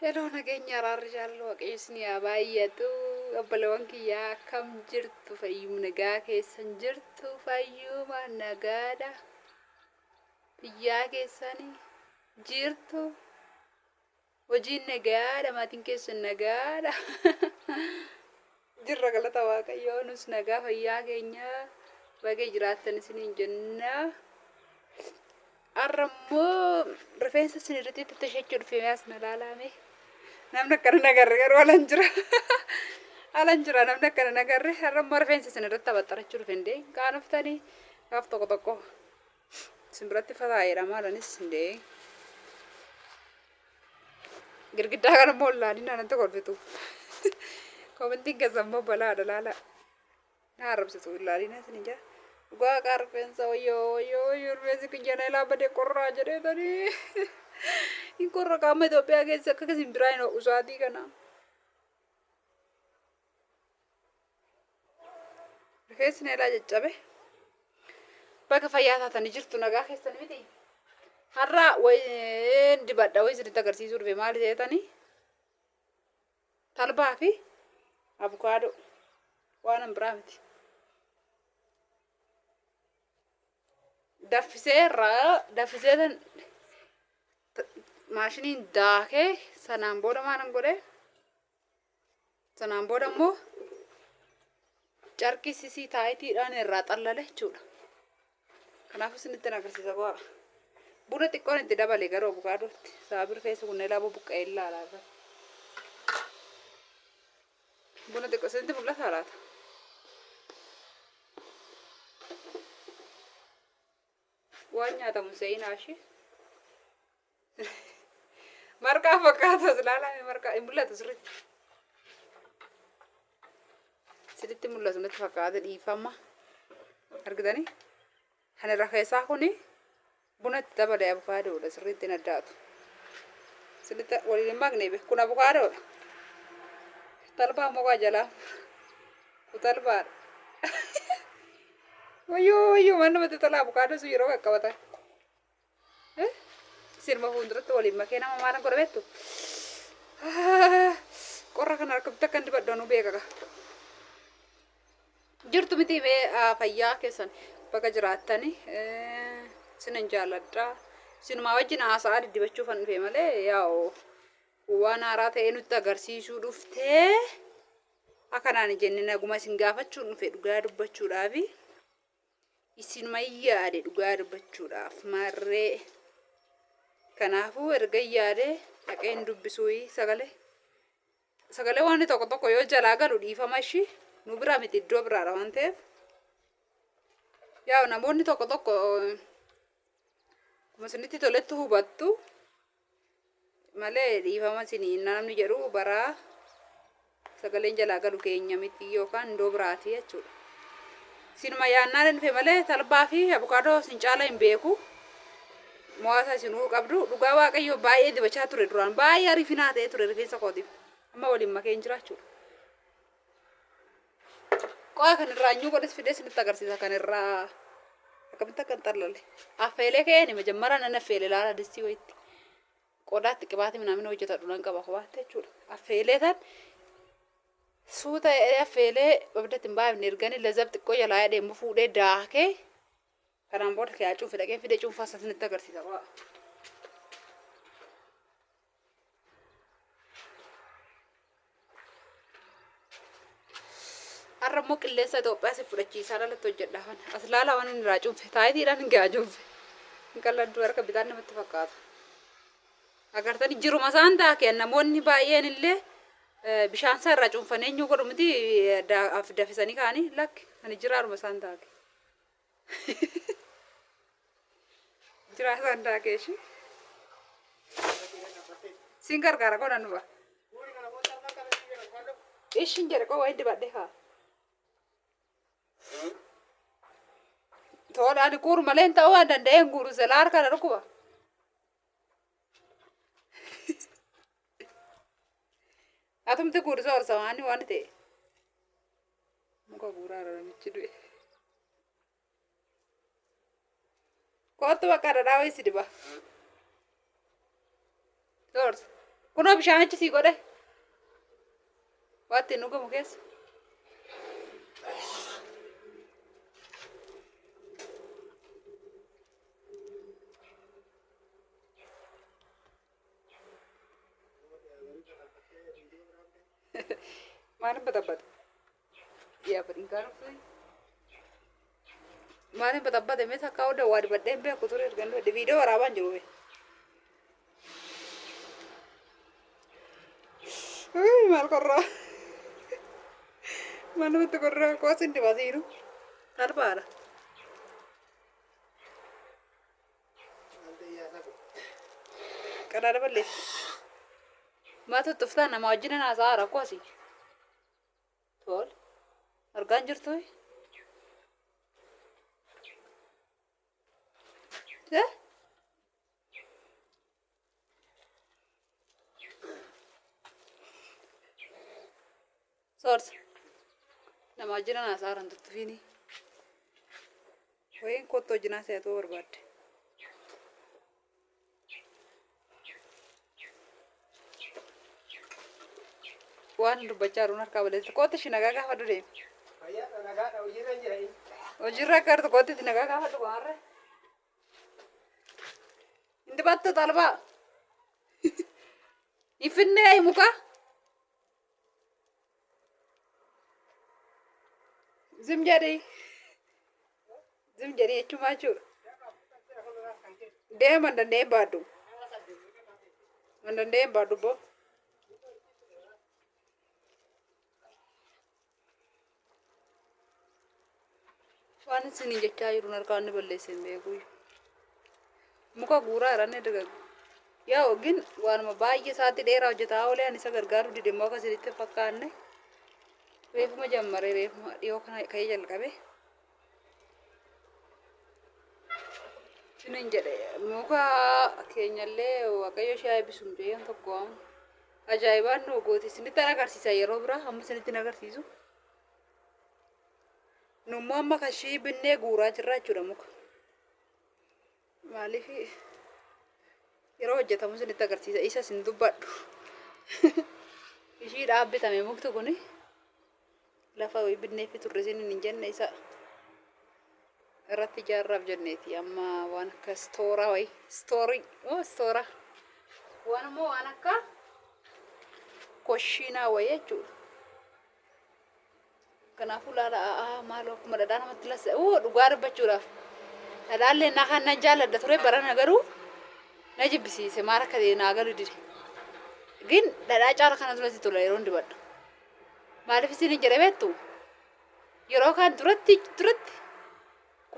Hello, nageenya, araarri, jaalala Waaqayyo isin haa baay'atu. Obboleewwan kiyyaa, akkam jirtu? Fayyuma nagaa keessan jirtu? Fayyuma nagaadha. Biyyaa keessanii jirtu? Hojiin nagaadha, maatiin keessan nagaadha? Jirra, galata Waaqayyoo, nus nagaa fayyaa keenya, baga jiraattan isiniin jenna. Har'a immoo rifeensa isin irratti tashachuu dhufe, as na laalame. Namni akkana nagarre garuu alan jira. Alan jira, namni akkana nagarre. Har'a immoo rifeensa isin irratti taphaxarachuu dhufe indee qaanoftanii gaaf tokko tokko isin biratti fataa'eedha maalanis indee. Girgiddaa kana immoo ilaalin anatti kolfitu. Komentiin keessa immoo balaadha, laala. Na arrabsitu, ilaalin isin jira. Dhugaa qaa rifeensa, wayyoo wayyoo wayyoo, rifeensi kiyya na ilaa badee qorraa jedheetanii. Hin qorra qaama Itoophiyaa keessa, akka isin biraa hin ho'u sa'aatii kana. Rifeensi na ilaa caccabe. Bakka fayyaa taatanii jirtu, nagaa keessan miti. Har'a wayiin dibadha, wayii isinitti agarsiisuu dhufe. Maali seetanii? Talbaa fi abukaadoo, waan an biraa miti. Daffisee irraa daffisee san maashiniin daakee, sanaan booda maalan godhee, sanaan booda immoo carqii sisii taayitiidhaan irraa xallale jechuudha. Kanaafuu isinitti agarsiisa bu'aa. Buna xiqqoon itti dabale garuu abukaadootti. Sababii rifeensi kun ilaa bubuqqa'ee ilaalaa irra. Buna xiqqoo isinitti mul'ata laata? Waan nyaatamu se'inaa ishee. Marqaa fakkaatu, as ilaalame, marqaa hin mul'atu sirriitti. Sirriitti mul'atu natti fakkaate, dhiifama. Argitanii? Kan irra keessaa kuni buna itti dabalee abukaadoodha, sirriitti hin addaatu. Sirriitti waliin hin makne, kun abukaadoodha. Talbaa mukaa jalaa kun talbaadha. Wayyoo wayyoo, waan namatti tola abukaadoo sun yeroo qaqqabatan. Sirba fuulduratti waliin makee nama maalan godha beektu? Qorra kana harkatti akka inni dibadhu anuu beeka. Jirtu miti mee? Fayyaa keessan, baga jiraattani, isinan jaalladha. Isinumaa wajjin haasa'aa diddibachuufan dhufe malee, yaa'u waan haaraa ta'ee nutti agarsiisuu dhuftee akkanaan jenne, naguma isin gaafachuun dhufe dhugaa dubbachuudhaafi. Isinuma yaade dhugaa dubbachuudhaaf maarree. Kanaafuu erga yaade dhaqeen dubbisuu sagalee. Sagalee waan tokko tokko yoo jalaa galu dhiifama, ishii nu biraa miti, iddoo biraadha waan ta'eef. Yaa namoonni tokko tokko akkuma isinitti toletti hubattu malee, dhiifama isinii namni jedhu baraa sagaleen jalaa galu keenya miti yookaan iddoo biraati jechuudha. Isinuma yaannaan hin dhufe malee talbaa fi abukaadoo isin caala hin beeku. Mo'aasa isinuu qabdu, dhugaa Waaqayyo baay'ee dibachaa ture duraan, baay'ee ariifinaa ta'ee ture rifeensa kootiif. Amma waliin makee hin jiraachuudha. Qo'aa kan irraa nyuu godhes fidee isinitti agarsiisa, kan irraa akkamitti akka hin xallale. Affeelee ka'een majammaraa nan affeele, laala, distii wayitti. Qodaatti qibaatii minaamin hojjetadhu nan qaba kophaatti jechuudha. Affeelee tan suuta affeelee abidatti hin baafne, erganii lazab xiqqoo jalaa jedhee immoo fuudhee daakee, kanaan booda kiyaa cuunfe, dhaqee fidee cuunfaa isaa isinitti agarsiisa qo'aa. Har'a immoo qilleensa Itoophiyaa si fudhachiisaa dhalatti hojjedha. As laala, waan inni irraa cuunfe taayitiidhaan hin gahaa cuunfe. Hin qalladdu, harka bitaan namatti fakkaata. Agartanii, jiruma isaan daakee namoonni baay'een illee bishaan isaa irraa cuunfanii eenyu godhu miti, dafisanii kaanii lakki, ani jiraadhuma isaan daake. Jiraa isaan daakee ishee. Siin gargaara godhan dhufa. Ishin jedhe qoo wayii dibadhe kaa. Tola, ani guuru malee hin ta'uu, waan danda'ee hin guuru, silaa harka na dhukkuba. Atumti guuru soorsa waan waan ta'e. Muka guuraa namichi du'e. Kootu, bakka dhadhaa wayii si diba. Soorsa. Kunoo bishaanichi sii godhe. Waa ittiin dhugamu keessa. Maalin baxabbate? Yaa badinkaa dhufte. Maalin baxabbate mee takkaa hunda waa dibadhee hin beeku ture erga inni viidiyoo waraabaan jiru bee. Maal qorraa? Maal namatti qorraa? Qoos hin dibasiinu. Salphaadha. Qadaada balleessi. Maa tuttuftaa nama wajjin haasa'aa rakkoo asii. Tol. Argaan jirtu. Eh? Soorsa. Nama wajjin haasa'aa jiran tuttufiini. Wayiin kottu wajjin haasa'aa barbaadde. Waan dubbachaa jiruun harkaa balleessa. Kootti ishii nagaa gaafadhu deemi. Fayyaadha nagaadha hojiirra hin jira. Hojiirra akka jirtu kootti itti nagaa gaafadhu maarree. Hin dibattu talbaa. Hin finnee muka. Zim jedhii. Zim jedhii jechuun maal jechuudha? Deema hin danda'een baadhu. Hin danda'een baadhu boo. Waan isinii jechaa jiruun harkaan inni balleesse hin beeku. Muka guuraa jiran dargaggo. Yaa ogin waanuma baay'ee sa'aatii dheeraa hojjetaa oolee ani isa gargaaruu dide immoo akka isinitti hin fakkaanne. Reefuma jammaree reefuma dhiyoo kana ka'ee jalqabe. Isiniin jedhe muka keenyallee Waaqayyo ishee haa eebbisu mucayyoon tokko waan ajaa'ibaan nu gooti isinitti agarsiisa yeroo biraa amma isinitti hin agarsiisu. Nu immoo amma kashii binnee guuraa jirra jechuudha muka. Maaliif yeroo hojjetamu isinitti agarsiisa isa isin dubbadhu. Ishii dhaabbitame mukti kuni lafa binnee fi turre isin hin jenne isa irratti ijaarraaf jenneeti amma waan akka stooraa wayi stoorii oo stooraa waan immoo waan akka koshiinaa wayii jechuudha. Kanaafuu laala a'aa maaloo akkuma dhadhaa namatti lassa oo dhugaa dubbachuudhaaf dhadhaallee naa kan nan jaalladha ture barana garuu na jibbisiise maal akka ta'e naa galu dide. Gin dhadhaa caala kanatu natti tola yeroon dibadhu. Maaliif isin hin jedhe beektu? Yeroo kaan duratti duratti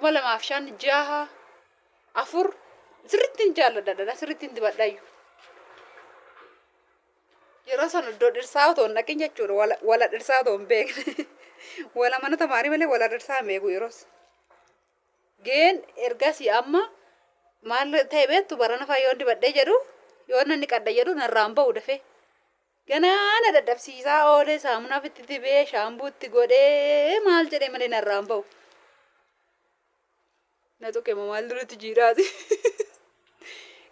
2005 6 4 sirriitti hin jaalladha dhadhaa sirriitti hin dibadhaayyu. Yeroo sana iddoo dhirsaa otoo hin dhaqin jechuudha. Wala, wala dhirsaa otoo hin beekne. Wala mana tamaarii malee wala dhirsaa hin beeku yeroos. Geen ergasii amma maal ta'e beektu barana faa yoon dibadhee jedhu yoo nan dhiqadha jedhu narraan ba'u dafee. Ganaa na dadhabsiisaa oolee saamunaa ofitti dibee shaambuu itti godhee maal jedhee malee narraan ba'u. Na tuqe moo maal duratti jiidhaati.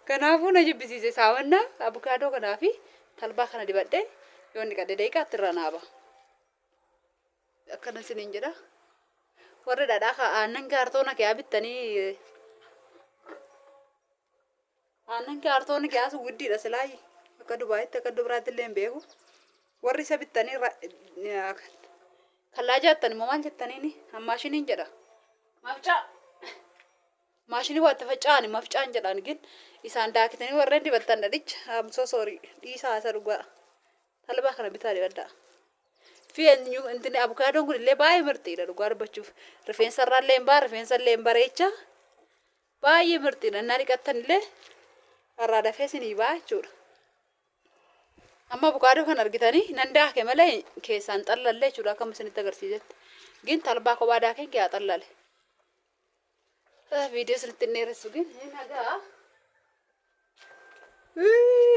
Kanaafuu na jibbisiise saamannaa abukaadoo kanaa fi talbaa kana dibadhee yoo inni qadde daqiiqaatti irraa naa ba'a. Akkana isiniin jedha. Warri dhadhaa ka aannan kaartoona kee bittanii aannan kaartoona kee asu guddiidha silaayi. Akka Dubaayitti akka iddoo biraatti illee hin beeku. Warri isa bittanii kallaa jaattan immoo maal jettaniini ammaashiniin jedha. Mafcaa. Maashinii waa itti faca'ani mafcaan jedhaan gin isaan daakitanii warreen dibattan dhadhicha I'm so sorry dhiisaa isa dhugaa talbaa kana bitaa dibadhaa. Fi eenyu intini abukaadoon kun illee baay'ee mirxiidha dhugaa dubbachuuf rifeensa irraa illee hin ba'a rifeensa illee hin bareecha baay'ee mirxiidha innaa dhiqattan illee irraa dafee isinii ba'a jechuudha. Amma abukaadoo kan argitanii nan daake malee keessaan xallalle jechuudha akkam isinitti agarsiisetti. Gin talbaa kophaa daakeen keessaa xallale. Viidiyoo isinitti hin dheeressu gin hin nagaa.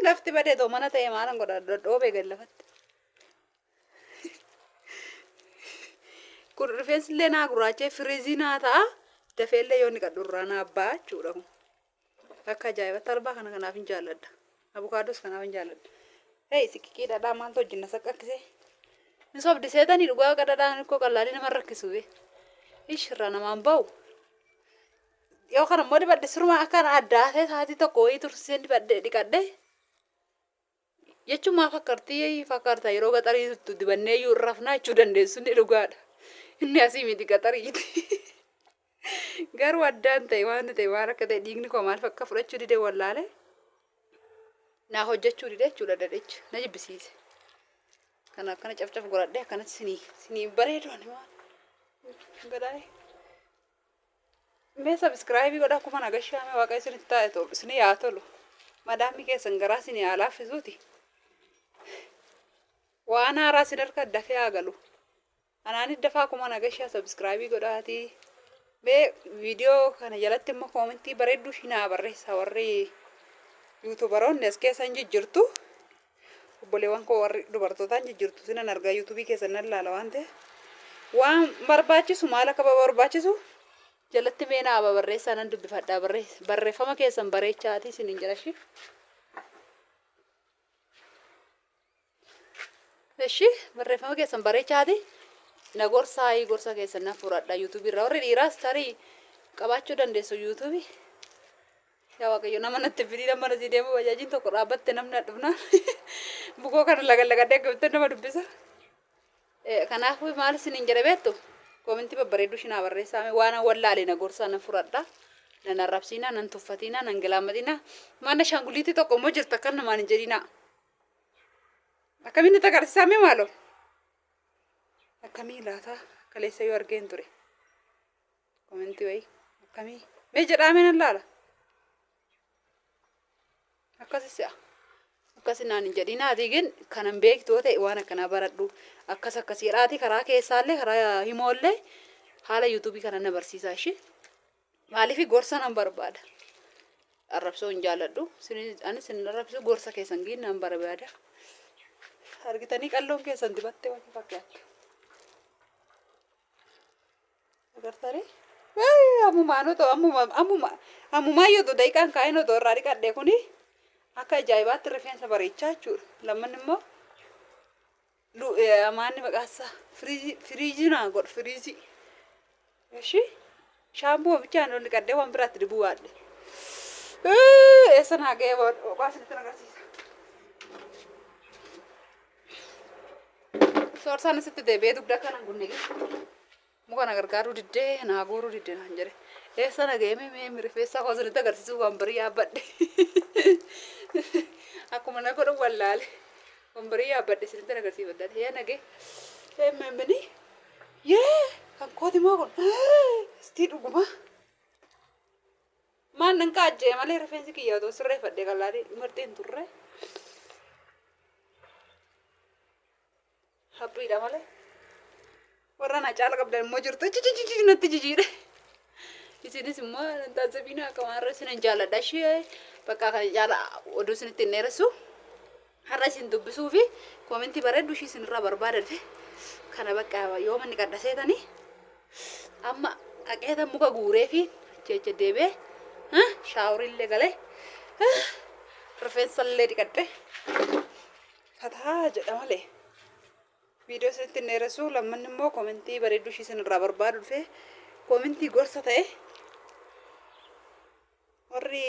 Lafti badee too mana ta'e maalan godha dhodhoobee gadi lafatti. Kun rifeensi illee naa gurraachee firiizii naa ta'a. Dafee illee yoo inni qadhu irraa naa ba'a jechuudha kun. Akka ajaa'iba talbaa kana kanaaf hin jaalladha. Abukaados kanaaf hin jaalladha. Hei siqiqii dhadhaa maaltu wajjin na saqqakkisee? Hin sobdi seetanii dhugaa waaqa dhadhaan koo qallaalii nama rakkisu bee. Ish irraa namaan bahu. Yoo kana immoo dibadhe sirumaa akkaan addaatee sa'aatii tokko wayii tursiiseen dibadhe dhiqadhe. Jechuun maa fakkartii fakkaarta yeroo gaxarii turtu dibannee iyyuu irra rafnaa jechuu dandeessu inni dhugaadha. Inni asii miti gaxariiti. Garuu addaan ta'e waan ta'e waan akka ta'e dhiigni koo maal akka fudhachuu dide wallaale. Naa hojjechuu dide jechuudha dhadhichi na jibbisiise. Kana akkana cafcaf godhadhe akkanatti sinii sinii bareedu ani waan godhaa'e. Mee subscribe godhaa akkuma nagashaa mee waaqa isinitti taa'e tolu isinii haa tolu. Madaamii keessan garaa isinii haa laaffisuuti. Waan haaraa isin harka dafee haa galu. Anaanis dafaa akkuma nagashaa subscribe godhaatii. Mee viidiyoo kana jalatti immoo koomentii bareedduu ishii naa barreessaa warri yuutubaroonni as keessa hin jijjirtu. Obboleewwan koo warri dubartootaan jijjirtu sinan argaa yuutuubii keessan nan laala waan ta'eef. Waan barbaachisu maal akka barbaachisu jalatti mee naa babarreessaa nan dubbifadhaa barreeffama keessan bareechaatii isiniin jedha ishii. Eshi barreeffama keessan bareechaati. Na gorsaa gorsa keessan nan fudhadha yuutuubii irraa. Warri dhiiraas tarii qabaachuu dandeessu yuutuubii. Yaa Waaqayyo nama natti fidii nama nasii deemu bajaajiin tokko dhaabbatte namni dhufnaan bukoo kana lagalagadhee akkamitti nama dubbisa. Kanaafuu maal isiniin jedhe beektu koomentii babbareedduu ishinaa barreessaa mee waan wallaale na gorsaa nan fudhadha. Nan arrabsiinaa nan tuffatiinaa nan gilaammatinaa. Maana shaanguliitii tokko immoo jirta akkan namaan hin jedhinaa. Akkamiin nutti agarsiisaa mee maaloo? Akkamii laata? Kaleessa yoo argeen ture. Komentii wayii akkamii? Mee jedhaa mee nan laala. Akkasi si'a. Akkasi naan hin jedhinaa ati gin kanan beektu yoo ta'e waan akkanaa baradhu. Akkas akkasii jedhaati karaa keessaallee karaa himoollee haala yuutuubii kana na barsiisaa ishii. Maaliif gorsa nan barbaada. Arrabsoo hin jaalladhu. Anis hin arrabsu gorsa keessan giin nan barbaada. Argitanii qalloon keessan dibattee waan fakkaattu. Agartanii? Ammumaan otoo ammuma ammuma ammumaa yoo otoo daqiiqaan kaa'een otoo irraa dhiqadhe kuni akka ajaa'ibaatti rifeensa bareechaa jechuudha. Lamman immoo amaanni maqaasaa firiijii firiijii naa godhu firiijii. Eshi shaampuu bichaan ol dhiqadhee waan biraatti dibuu baadhe. Eessa naa ga'ee waa isinitti agarsiisa. Soorsaan asitti deebi'ee dugda akkana hin gunne muka na gargaaruu diddee naa guuruu diddee naan jedhe. Eessa na ga'ee mee mee rifeensa koo isinitti agarsiisuu wambarii yaabbadhe. Akkuma na godhu wallaale. Wambarii yaabbadhe isinitti agarsiifadha. Yaa nagee. Eemmemmini. Yee kan kooti moo kun. Istii dhuguma. Maal nan qaajjee malee rifeensi kiyya otoo sirreeffadhe qallaalii mirxiin turre. Haphiidha malee. Warra na caala qabdan immoo jirtu jijijiji natti jijiidhe. Isinis immoo nan taasifina akka maarra isinan jaaladha ishee bakka kana caala oduu isinitti hin dheeressu. Har'a isin dubbisuu fi koomentii bareedduu ishii isinirraa barbaadadhe. Kana bakka yoo manni qadha seetanii amma dhaqeeta muka guuree fi achi achi deebi'ee shaaworiillee galee rifeensa illee dhiqadhe fataa jedha malee. Viidiyoo isinitti hin dheeressu lammanni immoo koomentii bareedduu ishii isinirraa barbaadu dhufee koomentii gorsa ta'e warri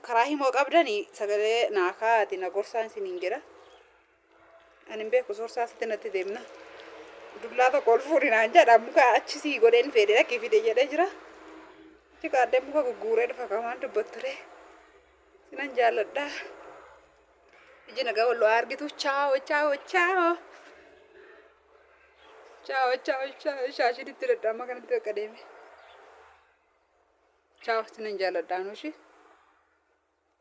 karaa himoo qabdani sagalee naa kaa'aati na gorsaan isiniin jedha. Ani hin beeku sorsaa asitti natti deemna. Dullaa tokko ol fuudhi naan jedha muka achi sii godheen fedhe dhaqii fide jedhee jira. Achi kaadhee muka gugguuree dhufa kamaan dubbatture. Sinan jaalladha. Iji nagaa wal argitu. Chaawo chaawo chaawo. Chaawo chaawo chaawo shaashiin itti dadhaama kanatti bakka deeme. Chaawo sinan jaalladha anuushi.